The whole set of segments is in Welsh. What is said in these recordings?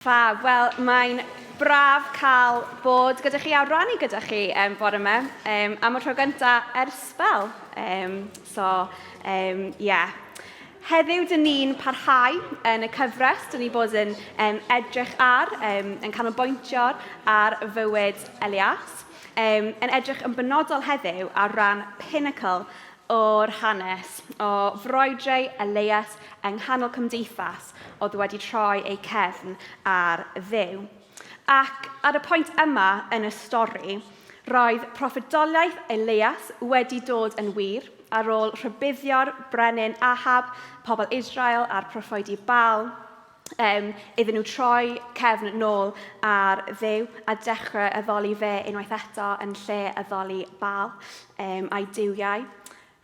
Fab. Wel, mae'n braf cael bod gyda chi a rannu gyda chi um, bore yma um, am y tro gyntaf ers sbel. Um, so, um, yeah. Heddiw, dyn ni'n parhau yn y cyfres, dyn ni bod yn um, edrych ar, um, yn canolbwyntio ar fywyd Elias, um, yn edrych yn benodol heddiw ar ran pinnacle o'r hanes o frwydrau Elias yng nghanol cymdeithas oedd wedi troi eu cefn ar Dduw. Ac ar y pwynt yma yn y stori, roedd proffwydoliaeth Elias wedi dod yn wir ar ôl rhybuddio'r brenin Ahab, pobl Israel a'r proffwydi Baal, um, iddyn nhw troi cefn nôl ar Dduw a dechrau addoli fe unwaith eto yn lle addoli Baal um, a'i duwiau.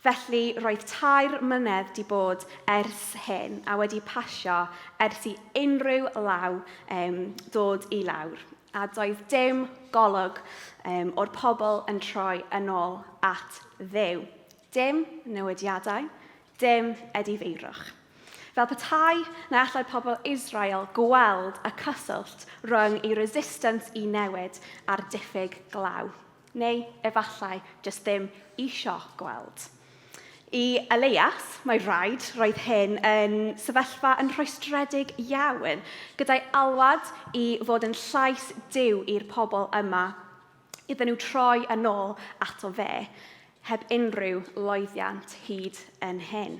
Felly, roedd tair mlynedd di bod ers hyn a wedi pasio ers i unrhyw law um, dod i lawr. A doedd dim golwg um, o'r pobl yn troi yn ôl at Dduw. Dim newidiadau, dim edifeirwch. Fel petai na allai pobl Israel gweld y cyswllt rhwng eu resistance i newid a'r diffyg glaw. Neu efallai jyst ddim isio gweld. I Elias, mae rhaid, roedd hyn yn sefyllfa yn rhwystredig iawn, gyda'i alwad i fod yn llais Duw i'r pobl yma, iddyn nhw troi yn ôl ato fe, heb unrhyw lwyddiant hyd yn hyn.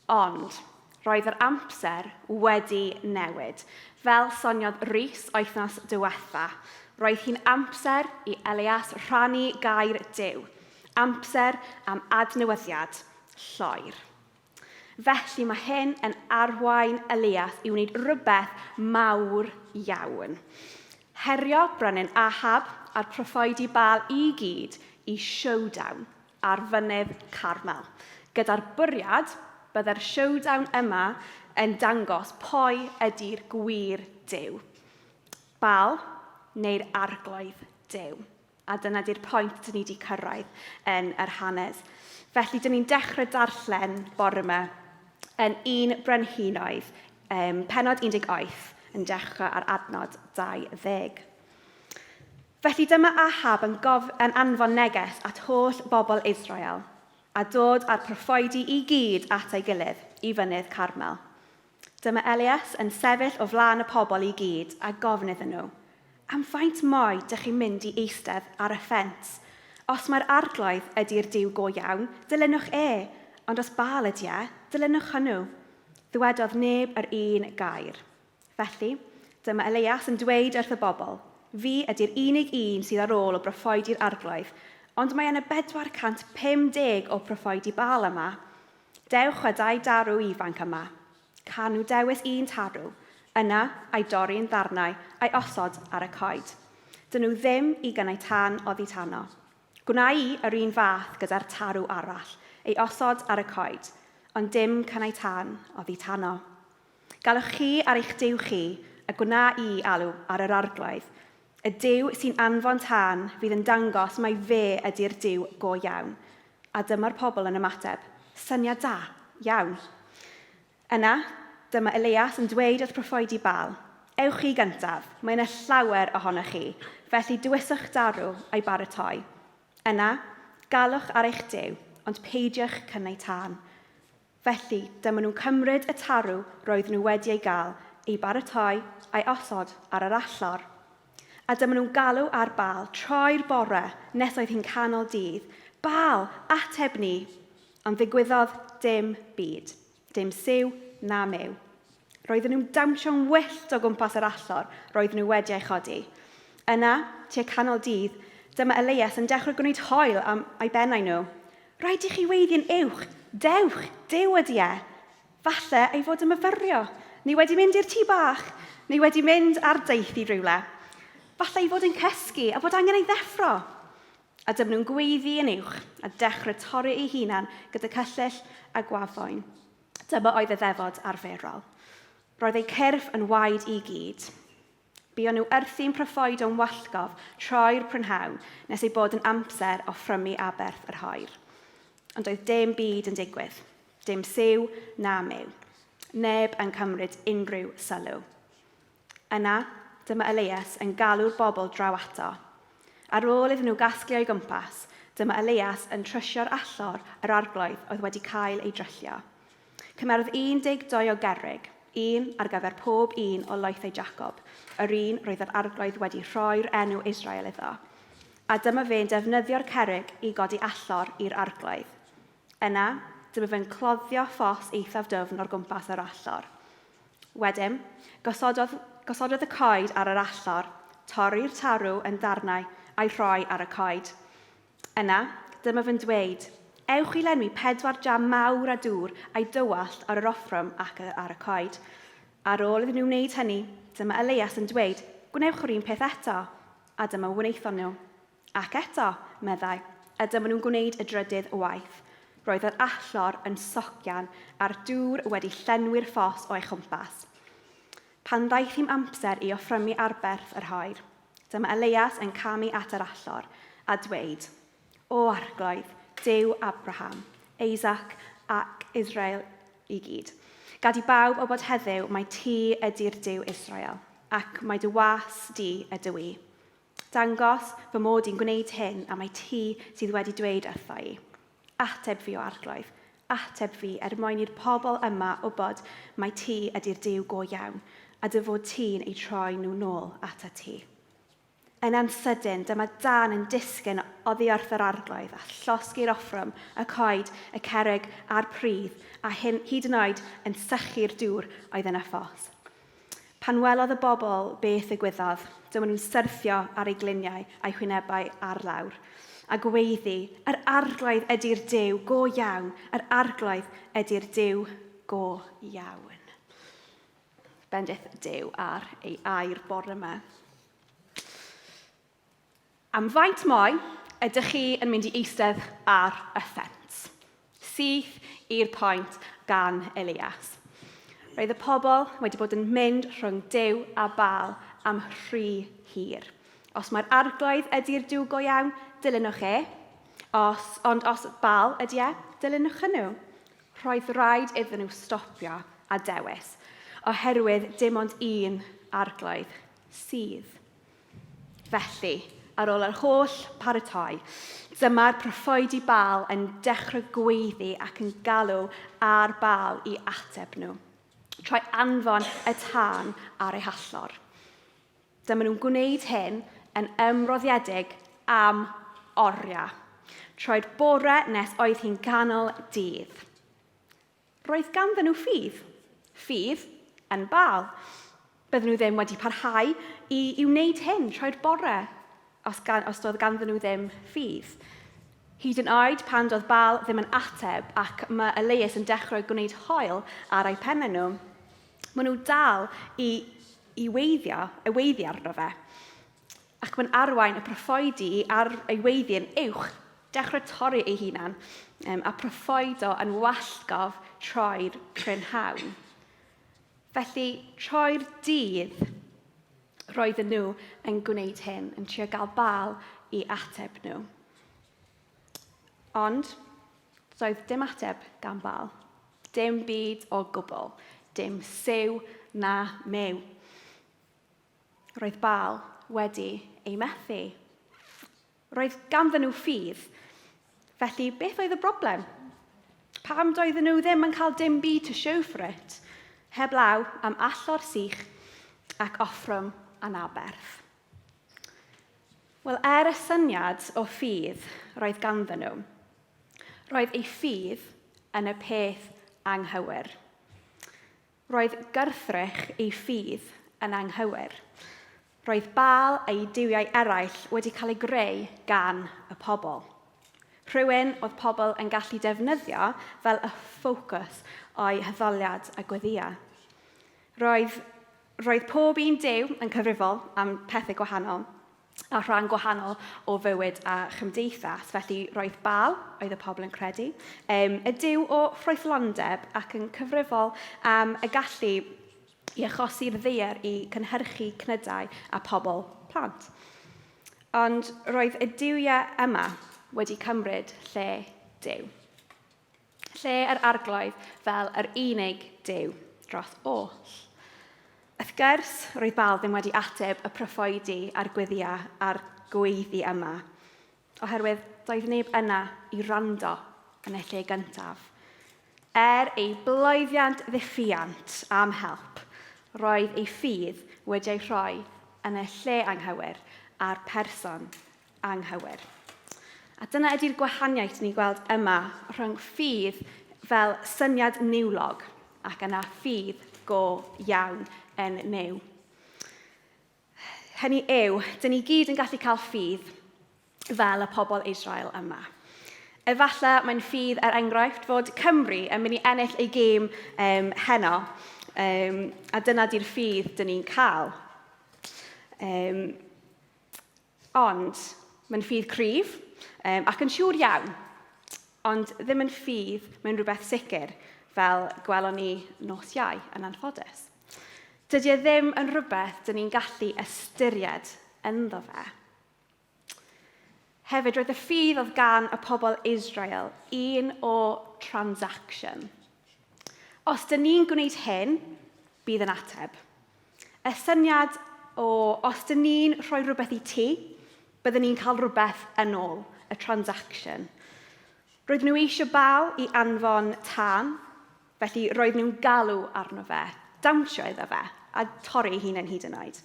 Ond, roedd yr amser wedi newid. Fel soniodd Rhys wythnos diwetha, roedd hi'n amser i Elias rhannu gair Duw. Amser am adnewyddiad lloer. Felly mae hyn yn arwain Elias i wneud rhywbeth mawr iawn. Herio brenin Ahab a'r proffwydi Baal i gyd i showdown ar fynydd Carmel, gyda'r bwriad bydde'r showdown yma yn dangos pwy ydy'r gwir Duw, Baal neu'r Arglwydd Duw. A dyna di'r pwynt dyn ni wedi cyrraedd yn yr hanes. Felly, dyn ni'n dechrau darllen bore yma yn un Brenhinoedd, um, penod 18, yn dechrau ar adnod 20. Felly dyma Ahab yn, gof, yn anfon neges at holl bobl Israel, a dod â'r proffwydi i gyd at ei gilydd i fynydd Carmel. Dyma Elias yn sefyll o flaen y pobl i gyd a gofyn iddyn nhw, Am faint mwy dych chi'n mynd i eistedd ar y ffens? Os mai'r Arglwydd ydy'r Duw go iawn, dilynwch e, ond os Baal ydy e, dilynwch hwnnw. Ddywedodd neb yr un gair. Felly, dyma Elias yn dweud wrth y bobl, Fi ydy'r unig un sydd ar ôl o broffwydi'r Arglwydd, ond mae yna 450 o proffwydi Baal yma. Dewch â dau darw ifanc yma. Can nhw dewis un tarw, yna a'i dorri'n ddarnau a'i osod ar y coed. Dyn nhw ddim i gynnau tân oddi tano. Gwna i yr un fath gyda'r tarw arall, ei osod ar y coed, ond dim cynnau tân oddi tano. Galwch chi ar eich Duw chi, a gwna i alw ar yr Arglwydd. Y Duw sy'n anfon tân fydd yn dangos mai fe ydy'r Duw go iawn. A dyma'r pobl yn ymateb, Syniad da, iawn. Yna, dyma Elias yn dweud wrth proffwydi Baal, Ewch chi gyntaf, mae yna llawer ohonoch chi, felly dewiswch darw a'i baratoi. Yna, galwch ar eich Duw, ond peidiwch cynnau tân. Felly, dyma nhw'n cymryd y tarw roedden nhw wedi ei gael, ei baratoi, a'i osod ar yr allor. A dyma nhw'n galw ar Baal troi'r bore nes oedd hi'n canol dydd, Baal, ateb ni! Ond ddigwyddodd dim byd, dim siw na myw. Roedden nhw'n dawnsio'n wyllt o gwmpas yr allor roedden nhw wedi ei chodi. Yna, tua canol dydd, dyma Elias yn dechrau gwneud hoel am ei bennau nhw. Rhaid i chi weiddi'n uwch, Dewch, Duw ydy e! Falle ei fod yn myfyrio, neu wedi mynd i'r tŷ bach, neu wedi mynd ar daith i rywle. Falle ei fod yn cysgu a bod angen ei ddeffro. A dyma nhw'n gweiddi yn uwch a dechrau torri eu hunan gyda cyllyll a gwafoen. Dyma oedd y ddefod arferol. Roedd eu cyrff yn waed i gyd. Buon nhw wrthi'n proffwydo'n wallgof troi'r prynhawn nes ei bod yn amser offrymu aberth yr hoer. Ond doedd dim byd yn digwydd. Dim siw na myw. Neb yn cymryd unrhyw sylw. Yna, dyma Elias yn galw'r bobl draw ato. Ar ôl iddyn nhw gasglu o'i gwmpas, dyma Elias yn trysio'r allor yr arglwydd oedd wedi cael ei dryllio. Cymerodd 12 o gerrig, un ar gyfer pob un o lwythau Jacob, yr un roedd yr arglwydd wedi rhoi'r enw Israel iddo. A dyma fe'n defnyddio'r cerrig i godi allor i'r arglwydd. Yna, dyma fe'n cloddio ffos eithaf dwfn o'r gwmpas yr allor. Wedyn, gosododd, gosododd y coed ar yr allor, torri'r tarw yn ddarnau a'i rhoi ar y coed. Yna, dyma fe'n dweud, Ewch i lenwi pedwar jam mawr â dŵr a'i dywallt ar yr offrwm ac ar y coed. Ar ôl iddyn nhw wneud hynny, dyma Elias yn dweud, Gwnewch yr un peth eto. A dyma wnaethon nhw. Ac eto, meddai, a dyma nhw'n gwneud y drydydd waith. Roedd yr allor yn socian a'r dŵr wedi llenwi'r ffos o'i chwmpas. Pan ddaeth hi'n amser i offrymu arberth yr hoer, dyma Elias yn camu at yr allor a dweud, O Arglwydd, Duw Abraham, Isaac ac Israel i gyd, gad i bawb wybod heddiw mai ti ydy'r Duw Israel, ac mai dy was di ydw i. Dangos fy mod i'n gwneud hyn a mai ti sydd wedi dweud wrtho i. Ateb fi, o Arglwydd, ateb fi er mwyn i'r pobl yma wybod mai ti ydy'r Duw go iawn, a dy fod ti'n eu troi nhw nôl atat ti. Yna'n sydyn, dyma dân yn disgyn oddi wrth yr Arglwydd a llosgi'r offrwm, y coed, y cerrig a'r pridd, a hyn, hyd yn oed yn sychu'r dŵr oedd yn y ffos. Pan welodd y bobl beth ddigwyddodd, dyma nhw'n syrthio ar eu gliniau a'u hwynebau ar lawr, a gweiddi, Yr Arglwydd ydy'r Duw go iawn! Yr Arglwydd ydy'r Duw go iawn! Bendith Duw ar ei air bore yma. Am faint mwy ydych chi yn mynd i eistedd ar y ffens? Syth i'r pwynt gan Elias. Roedd y pobl wedi bod yn mynd rhwng Duw a Baal am rhy hir. Os mae'r arglwydd ydy'r Duw go iawn, dilynwch e. Os, ond os Baal ydy e, dilynwch nhw. Roedd rhaid iddyn nhw stopio a dewis, oherwydd dim ond un arglwydd sydd. Felly, ar ôl yr holl paratoi, dyma'r proffwydi Baal yn dechrau gweiddi ac yn galw ar Baal i ateb nhw, trwy anfon y tân ar ei hallor. Dyma nhw'n gwneud hyn yn ymroddiedig am oriau, troi'r bore nes oedd hi'n ganol dydd. Roedd ganddyn nhw ffydd. Ffydd yn Baal. Bydden nhw ddim wedi parhau i, i wneud hyn trwy'r bore os, gan, os doedd ganddyn nhw ddim ffydd. Hyd yn oed pan doedd Baal ddim yn ateb ac mae Elias yn dechrau gwneud hoel ar eu pennau nhw, maen nhw dal i, i weiddio, i weiddi arno fe. Ac mae'n arwain y proffwydi i ar ei weiddi yn uwch, dechrau torri ei hunan, um, a proffwydo yn wallgof troi'r prynhawn. Felly, troi'r dydd, roedden nhw yn gwneud hyn, yn trio gael bal i ateb nhw. Ond, doedd dim ateb gan Bal. Dim byd o gwbl. Dim siw na mew. Roedd Baal wedi ei methu. Roedd ganddyn nhw ffydd. Felly, beth oedd y broblem? Pam doedden nhw ddim yn cael dim byd to show for it, heblaw am allor sych ac offrwm anaberth? Wel, er y syniad o ffydd roedd ganddyn nhw, roedd eu ffydd yn y peth anghywir. Roedd gyrthrych ei ffydd yn anghywir. Roedd Baal a'i duwiau eraill wedi cael ei greu gan y pobl. Rhywun oedd pobl yn gallu defnyddio fel y ffocws o'i haddoliad a gweddïau. Roedd, roedd pob un duw yn cyfrifol am pethau gwahanol, a rhan gwahanol o fywyd a chymdeithas. Felly roedd Baal, oedd y pobl yn credu, um, y duw o ffrwythlondeb ac yn cyfrifol am y gallu i achosi'r ddaear i cynhyrchu cnydau a pobl plant. Ond roedd y duwiau yma wedi cymryd lle Duw. Lle yr arglwydd fel yr unig Duw dros oll. Wrth gwrs, roedd Baal ddim wedi ateb y proffwydi a'r gweddiau a'r gweiddi yma, oherwydd doedd neb yna i wrando yn y lle gyntaf. Er ei bloeddiant ddiffuant am help, roedd ei ffydd wedi ei rhoi yn y lle anghywir a'r person anghywir. A dyna ydy'r gwahaniaeth ni'n gweld yma rhwng ffydd fel syniad niwlog ac yna ffydd go iawn yn Nuw. Hynny yw, dyn ni gyd yn gallu cael ffydd fel y pobl Israel yma. Efallai mae'n ffydd er enghraifft fod Cymru yn mynd i ennill ei gêm um, heno, um, a dyna di'r ffydd dyn ni'n cael. Um, ond mae'n ffydd cryf um, ac yn siŵr iawn, ond ddim yn ffydd mewn rhywbeth sicr fel gwelon ni nos Iau yn anffodus. Dydy e ddim yn rhywbeth dyn ni'n gallu ystyried ynddo fe. Hefyd, roedd y ffydd oedd gan y pobl Israel un o transaction. Os dyn ni'n gwneud hyn, bydd yn ateb. Y syniad o os dyn ni'n rhoi rhywbeth i ti, byddwn ni'n cael rhywbeth yn ôl, y transaction. Roedd nhw eisiau Baal i anfon tân, felly roedd nhw'n galw arno fe, dawnsio iddo fe, a torri ei hunain hyd yn oed.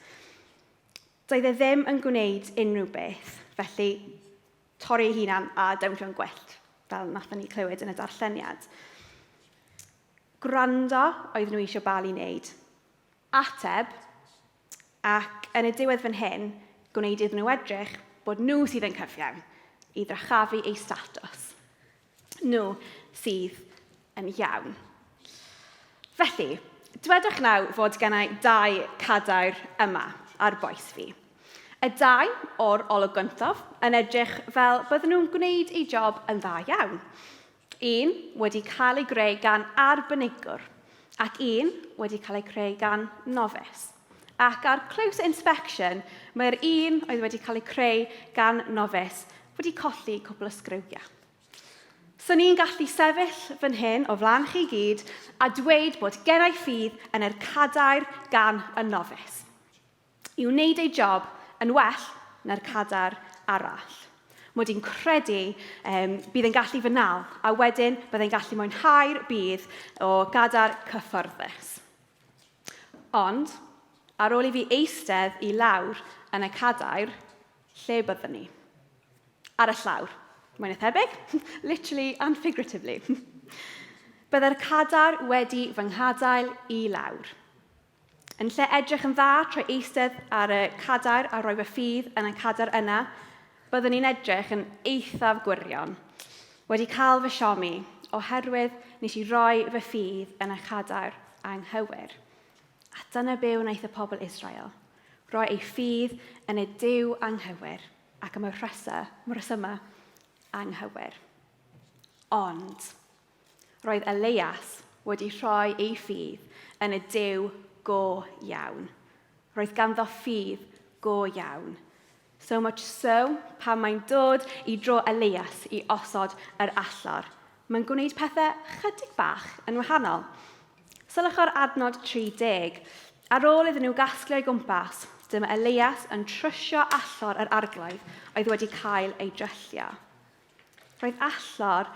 Doedd e ddim yn gwneud unrhyw beth, felly torri ei hunan a dawnsio'n gwyllt, fel nathon ni clywed yn y darlleniad. Gwrando oedd nhw eisiau Baal i wneud. Ateb, ac yn y diwedd fan hyn, gwneud iddyn nhw edrych bod nhw sydd yn cyfiawn i ddrychafu eu statws. Nhw sydd yn iawn. Felly, dwedwch nawr fod gennau dau cadair yma ar boes fi. Y dau o'r olwg gyntaf yn edrych fel bydden nhw'n gwneud eu job yn dda iawn. Un wedi cael ei greu gan arbenigwr ac un wedi cael ei creu gan novice. Ac ar close inspection, mae'r un oedd wedi cael ei creu gan novice wedi colli cwpl o sgriwiau. So ni'n gallu sefyll fan hyn o flaen chi gyd a dweud bod gennau ffydd yn yr cadair gan y novice. I wneud ei job yn well na'r cadair arall. Mod i'n credu um, bydd yn gallu fy nal, a wedyn byddai'n gallu mwynhau'r budd o gadair cyfforddus. Ond, ar ôl i fi eistedd i lawr yn y cadair, lle byddwn ni? Ar y llawr. Mwy na thebyg, literally and figuratively. Byddai'r cadair wedi fy nghadael i lawr. Yn lle edrych yn dda trwy eistedd ar y cadair a rhoi fy ffydd yn y cadair yna, byddwn i'n edrych yn eithaf gwirion. Wedi cael fy siomi, oherwydd nes i roi fy ffydd yn y cadair anghywir. A dyna be wnaeth y pobl Israel. Rhoi eu ffydd yn y Duw anghywir ac am y rhesymau anghywir. Ond, Roedd Elias wedi rhoi ei ffydd yn y Duw go iawn. Roedd ganddo ffydd go iawn. So much so, pan mae'n dod i dro Elias i osod yr allor, mae'n gwneud pethau chydig bach yn wahanol. Sylwch ar adnod 30. Ar ôl iddyn nhw gasglu o'i gwmpas, dyma Elias yn trwsio allor yr arglwydd oedd wedi cael ei dryllio. Roedd allor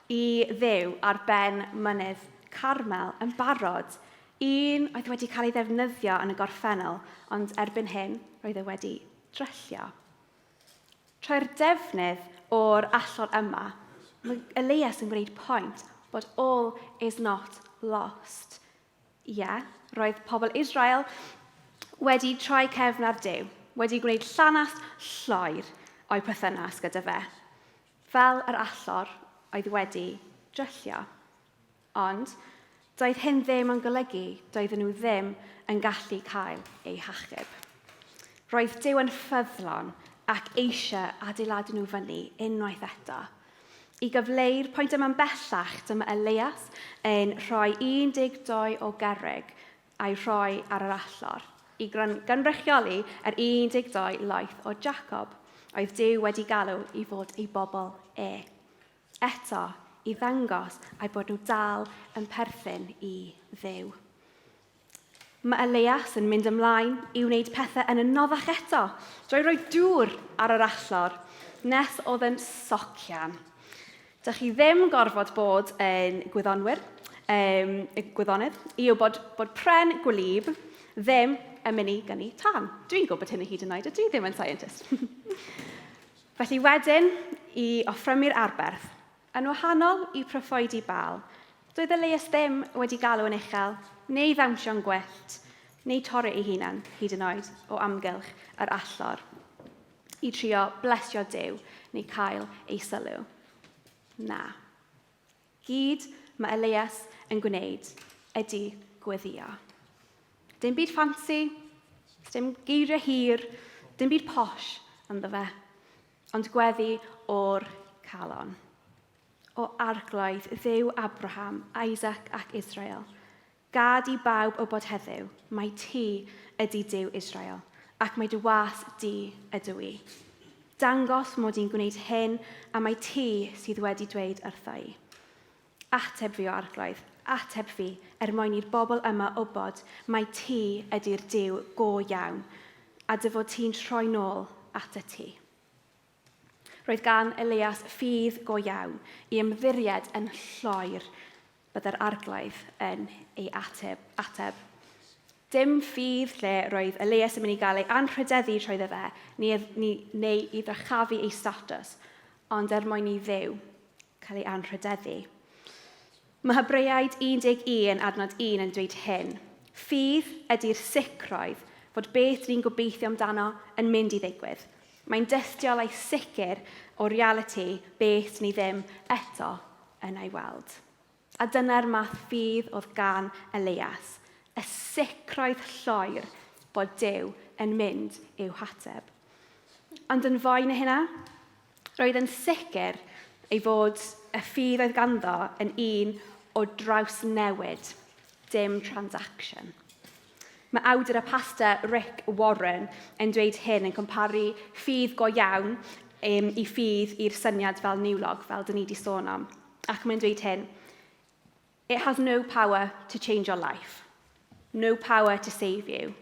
i Dduw ar ben mynydd Carmel yn barod, un oedd wedi cael ei ddefnyddio yn y gorffennol, ond erbyn hyn roedd e wedi dryllio. Trwy'r defnydd o'r allor yma, mae Elias yn gwneud pwynt bod all is not lost. Ie, yeah, roedd pobl Israel wedi troi cefn ar Duw, wedi gwneud llanast lloer o'i perthynas gyda fe, fel yr allor oedd wedi dryllio. Ond doedd hyn ddim yn golygu doedden nhw ddim yn gallu cael eu hachub. Roedd Duw yn ffyddlon ac eisiau adeiladu nhw fyny unwaith eto. I gyfleu'r pwynt yma'n bellach, dyma Elias yn rhoi 12 o gerrig a'i rhoi ar yr allor, i gynrychioli yr 12 loeth o Jacob, oedd Duw wedi galw i fod ei bobl e. Eto, i ddangos eu bod nhw dal yn perthyn i Dduw. Mae Elias yn mynd ymlaen i wneud pethau yn anoddach eto, drwy roi dŵr ar yr allor, nes oedd yn socian. Dych chi ddim gorfod bod yn gwyddonwyr, um, gwyddonydd, i wybod bod pren gwlyb ddim yn mynd i gynnu tân. Dwi'n gwybod hynny hyd yn oed, a dwi ddim yn scientist. Felly wedyn, i offrymu'r arberth, yn wahanol i proffwydi Baal, doedd Elias ddim wedi galw yn uchel, neu ddawnsio'n gwyllt, neu torri ei hunan, hyd yn oed, o amgylch yr allor, i trio blesio Duw neu cael ei sylw. Na. Gyd mae Elias yn gwneud ydy gweddio. Dim byd ffansi, dim geiriau hir, dim byd posh ynddo fe, ond gweddi o'r calon. O arglwydd, Dduw Abraham, Isaac ac Israel, gad i bawb wybod heddiw mai ti ydy Duw Israel, ac mai dy was di ydw i. Dangos mod i'n gwneud hyn a mai ti sydd wedi dweud wrtho i. Ateb fi, o Arglwydd, ateb fi, er mwyn i'r bobl yma wybod mai ti ydy'r Duw go iawn, a dy fod ti'n troi nôl atat ti. Roedd gan Elias ffydd go iawn i ymddiried yn lloer byddai'r Arglwydd yn ei ateb. ateb. Dim ffydd lle roedd Elias yn mynd i gael ei anrhydeddu trwyddo fe, neu, neu, neu i ddyrchafu ei statws, ond er mwyn i Dduw cael ei anrhydeddu. Mae Hebreaid 11 adnod 1 yn dweud hyn. Ffydd ydy'r sicrwydd fod beth ni'n gobeithio amdano yn mynd i ddigwydd. Mae'n dystiolaeth sicr o realiti beth ni ddim eto yn ei weld. A dyna'r math ffydd oedd gan Elias, y sicrwydd lloer bod Duw yn mynd i'w hateb. Ond yn fwy na hynna, Roedd yn sicr ei fod y ffydd oedd ganddo yn un o drawsnewid, dim transaction. Mae awdur y pastor Rick Warren yn dweud hyn yn comparu ffydd go iawn um, i ffydd i'r syniad fel niwlog, fel dyn ni wedi sôn am. Ac mae'n dweud hyn, It has no power to change your life, no power to save you,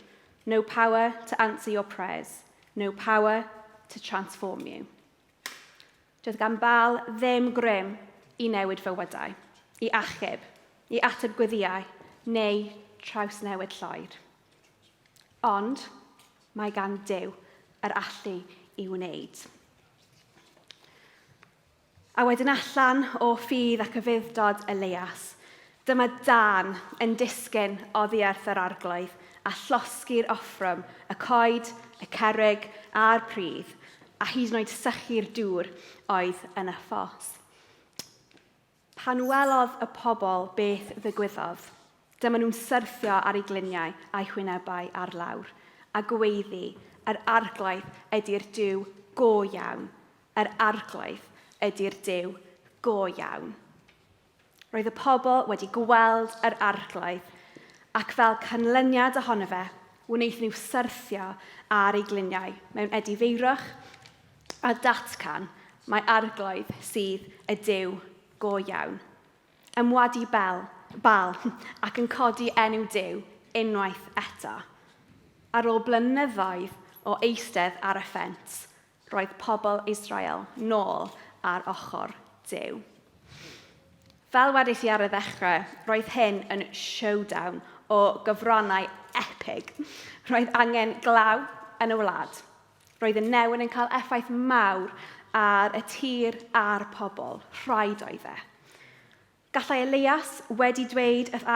no power to answer your prayers, no power to transform you. Doedd gan Baal ddim grym i newid fywydau, i achub, i ateb gweddiau, neu trawsnewid lloer. Ond mae gan Duw yr allu i wneud. A wedyn allan o ffydd ac ufudd-dod Elias, dyma dân yn disgyn oddi wrth yr Arglwydd a llosgi'r offrwm, y coed, y cerrig a'r pridd, a hyd yn oed sychu'r dŵr oedd yn y ffos. Pan welodd y pobl beth ddigwyddodd, dyma nhw'n syrthio ar eu gliniau a'u hwynebau ar lawr, a gweiddi, Yr Arglwydd ydy'r Duw go iawn, Yr Arglwydd ydy'r Duw go iawn. Roedd y pobl wedi gweld yr Arglwydd, ac fel canlyniad ohono fe, wnaethon nhw syrthio ar eu gliniau mewn edifeirwch a datgan mai Arglwydd sydd y Duw go iawn. Ymwadu Bel, Baal ac yn codi enw Duw unwaith eto. Ar ôl blynyddoedd o eistedd ar y ffens, Roedd pobl Israel nôl ar ochr Duw. Fel wedais i ar y ddechrau, roedd hyn yn showdown o gyfrannau epig. Roedd angen glaw yn y wlad. Roedd y newyn yn cael effaith mawr ar y tir a'r pobl. Rhaid oedd e. Gallai Elias wedi dweud wrth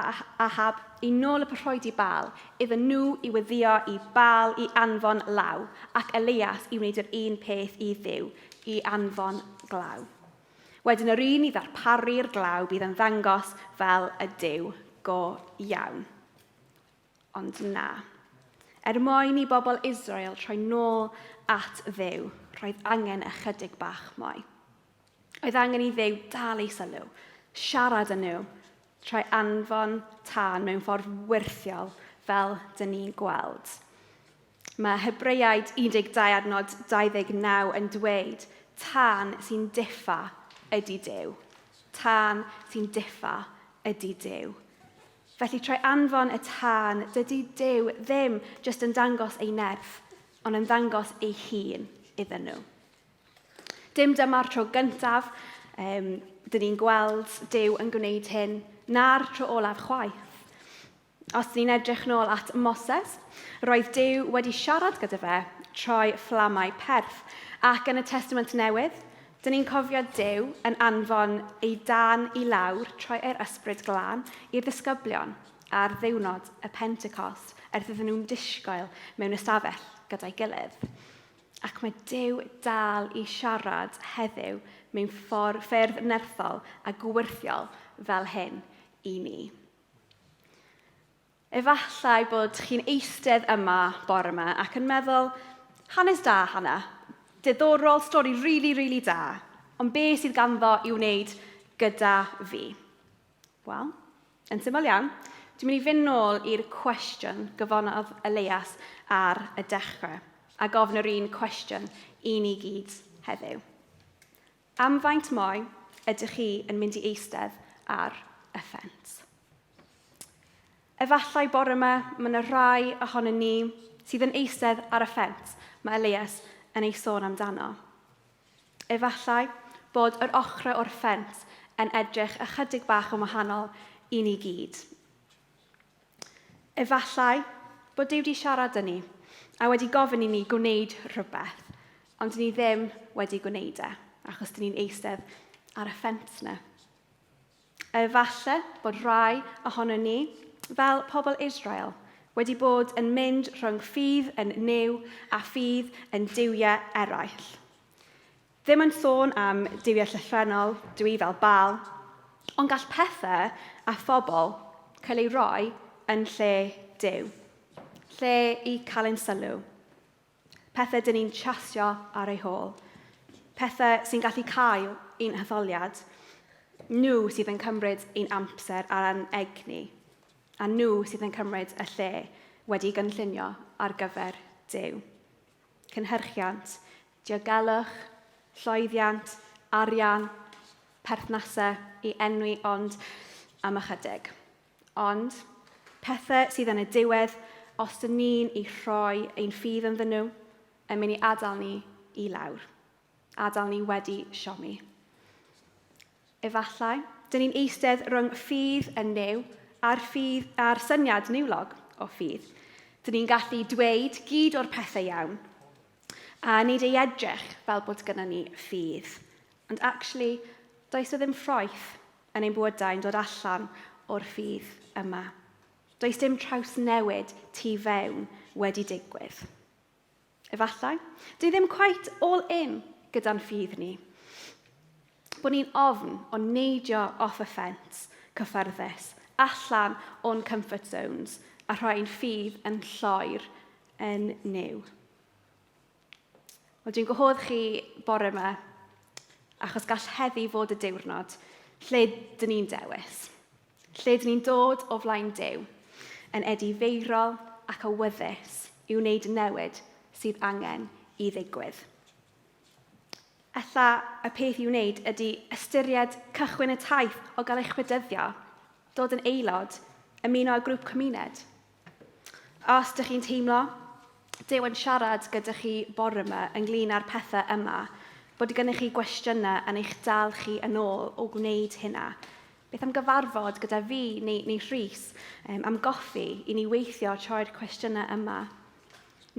Ahab i nôl y proffwydi Baal, iddyn nhw i weddïo i Baal i anfon law, ac Elias i wneud yr un peth i Dduw, i anfon glaw. Wedyn yr un i ddarparu'r glaw bydd yn ddangos fel y Duw go iawn. Ond na. Er mwyn i bobl Israel troi nôl at Dduw, roedd angen ychydig bach mwy. Oedd angen i Dduw dal ei sylw, siarad â nhw, trwy anfon tân mewn ffordd wyrthiol fel dyn ni'n gweld. Mae Hebreaid 12 adnod 29 yn dweud, tân sy'n diffa ydy Duw. Tân sy'n diffa ydy Duw. Felly trwy anfon y tân, dydy Duw ddim jyst yn dangos ei nerth, ond yn ddangos ei hun iddyn nhw. Dim dyma'r tro gyntaf um, dyn ni'n gweld Duw yn gwneud hyn, na'r tro olaf chwaith. Os ni'n edrych nôl at Moses, roedd Duw wedi siarad gyda fe trwy fflamau perth, ac yn y Testament Newydd, dyn ni'n cofio Duw yn anfon ei dân i lawr trwy yr Ysbryd Glân i'r ddisgyblion ar ddiwrnod y Pentecost wrth iddyn nhw'n disgwyl mewn ystafell gyda'i gilydd. Ac mae Duw dal i siarad heddiw mewn ffordd, ffyrdd nerthol a gwyrthiol fel hyn i ni. Efallai bod chi'n eistedd yma bore yma ac yn meddwl, hanes da, Hannah. Diddorol, stori rili, really, rili really da. Ond be sydd ganddo i'w wneud gyda fi? Wel, yn syml iawn, dwi'n mynd i fynd nôl i'r cwestiwn gyfonodd Elias ar y dechrau a gofyn yr un cwestiwn i ni gyd heddiw. Am faint mwy ydych chi yn mynd i eistedd ar y ffens? Efallai bore yma, mae yna rhai ohonon ni sydd yn eistedd ar y ffens mae Elias yn ei sôn amdano. Efallai bod yr ochrau o'r ffens yn edrych ychydig bach yn wahanol i ni gyd. Efallai bod Duw wedi siarad â ni a wedi gofyn i ni gwneud rhywbeth, ond ni ddim wedi gwneud e, achos dyn ni'n eistedd ar y ffens yna. Efallai bod rhai ohono ni, fel pobl Israel, wedi bod yn mynd rhwng ffydd yn Nuw a ffydd yn duwiau eraill. Ddim yn sôn am duwiau llythrennol, dwi fel Baal, ond gall pethau a phobl cael eu rhoi yn lle Duw, lle i cael ein sylw. Pethau dyn ni'n chasio ar eu hôl. Pethau sy'n gallu cael ein hetholiad. Nhw sydd yn cymryd ein amser a'n egni. A nhw sydd yn cymryd y lle wedi gynllunio ar gyfer Duw. Cynhyrchiant, diogelwch, llwyddiant, arian, perthnasau i enwi ond am ychydig. Ond, pethau sydd yn y diwedd, os dyn ni'n eu rhoi ein ffydd ynddyn nhw, yn mynd i adael ni i lawr. Adael ni wedi siomi. Efallai, dyn ni'n eistedd rhwng ffydd yn Nuw a'r, ffydd, a'r syniad niwlog o ffydd. Dyn ni'n gallu dweud gyd o'r pethau iawn, a nid ei edrych fel bod gyda ni ffydd. Ond actually, does o ddim ffroeth yn ein bywydau yn dod allan o'r ffydd yma. Does dim trawsnewid tu fewn wedi digwydd. Efallai, dwi ddim quite all in gyda'n ffydd ni. Bod ni'n ofn o neidio off y ffens cyffyrddus, allan o'n comfort zones a rhoi ein ffydd yn lloer yn Nuw. Wel, dwi'n gwahodd chi bore yma, achos gall heddi fod y diwrnod lle dyn ni'n dewis, lle dyn ni'n dod o flaen Duw, yn edifeirol ac awyddus i wneud newid sydd angen i ddigwydd. Ella y peth i wneud ydy ystyried cychwyn y taith o gael eich bedyddio, dod yn aelod, ymuno â grŵp cymuned. Os dych chi'n teimlo Duw yn siarad gyda chi bore yma ynglyn â'r pethau yma, bod gennych chi gwestiynau yn eich dal chi yn ôl o gwneud hynna, beth am gyfarfod gyda fi neu, neu Rhys um, am goffi i ni weithio troi'r cwestiynau yma?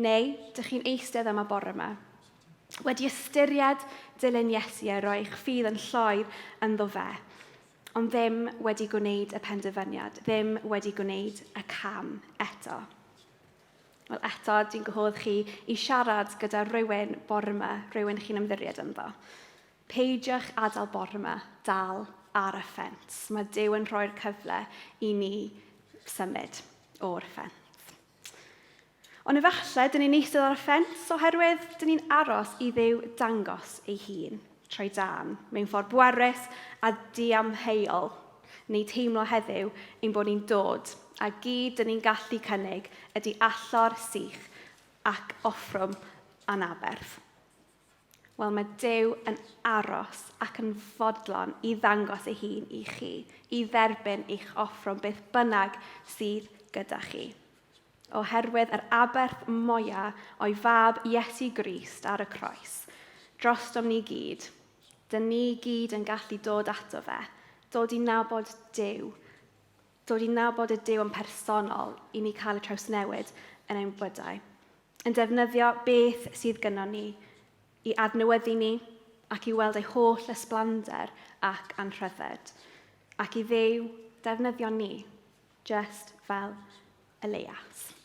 Neu, dych chi'n eistedd yma bore yma, wedi ystyried dilyn Iesu a roi eich ffydd yn lloer ynddo fe, ond ddim wedi gwneud y penderfyniad, ddim wedi gwneud y cam eto. Wel eto, dwi'n gwahodd chi i siarad gyda rhywun bore yma, rhywun chi'n ymddiried ynddo. Peidiwch adael bore yma dal ar y ffens. Mae Duw yn rhoi'r cyfle i ni symud o'r ffens. Ond efallai, dyn ni'n eistedd ar y ffens oherwydd dyn ni'n aros i Dduw dangos ei hun trwy dân, mewn ffordd bwerus a diamheuol, neu teimlo heddiw ein bod ni'n dod, a gyd dyn ni'n gallu cynnig ydy allor sych ac offrwm anaberth. Wel, mae Duw yn aros ac yn fodlon i ddangos ei hun i chi, i dderbyn eich offrwm beth bynnag sydd gyda chi. Oherwydd yr aberth moya o'i fab Iesu Grist ar y croes, drostom ni gyd, dyn ni gyd yn gallu dod ato fe, dod i nabod Duw, dod i nabod y Duw yn personol i ni cael y trawsnewid yn ein bywydau. Yn defnyddio beth sydd gynnon ni i adnewyddu ni ac i weld ei holl ysblander ac anrhydded, ac i Dduw defnyddio ni, just fel Elias.